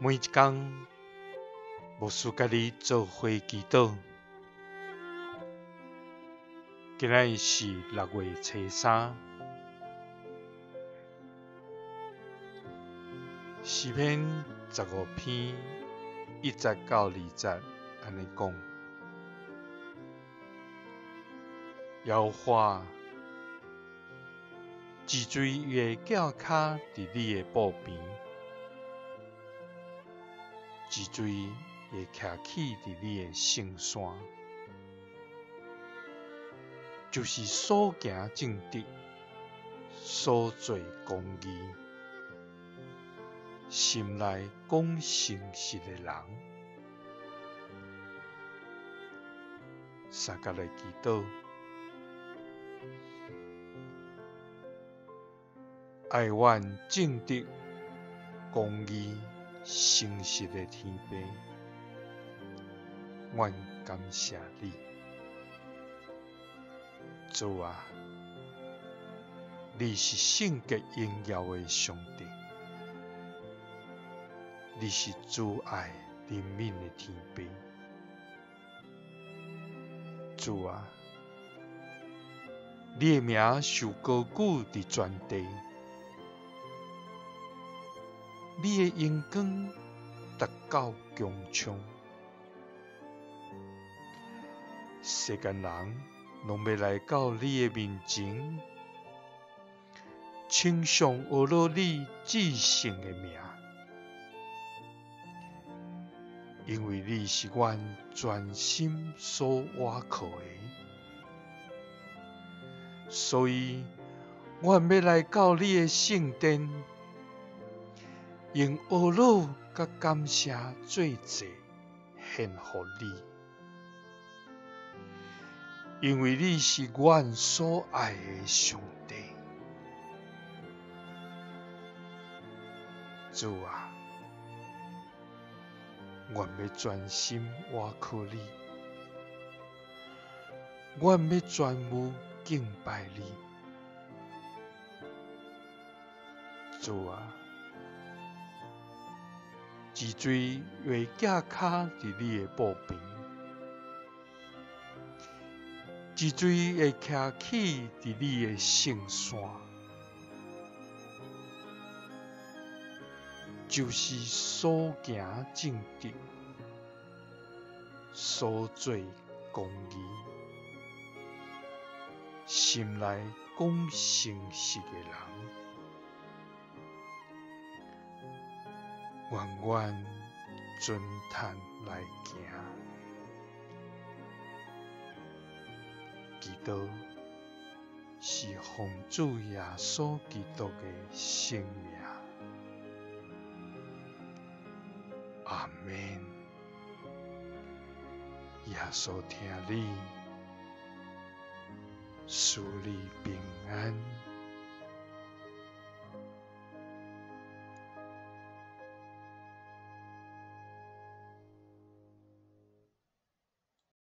每一工，牧師佮你做伙祈禱。今仔日是6月初三，詩篇15篇1節到2節按呢講：耶和華治罪伊的腳跤佇你的步邊，治罪會徛起佇你的聖山，就是所行正直、所做公義、心內講誠實的人。相佮來祈禱，愛阮正直、公義、誠實的天父，阮感謝你，主啊，你是聖潔榮耀的上帝，你是慈愛憐憫的天父，主啊，你的名受高舉佇全地，你的榮光達到穹蒼，世間人攏欲來到你的面前，稱頌阿羅你至聖的名，因為你是阮全心所倚靠的，所以阮欲來到你的聖殿，用阿羅佮感謝做祭獻予你，因為你是阮所愛的上帝。主啊，阮欲專心倚靠你，阮欲專務敬拜你。主啊，治罪的腳跤佇你的步邊，治罪會徛起佇你的聖山，就是所行正直、所做公義、心內講誠實的人。願阮遵趁來行，祈禱是奉主耶穌基督的聖名，阿們。耶穌疼你，賜你平安。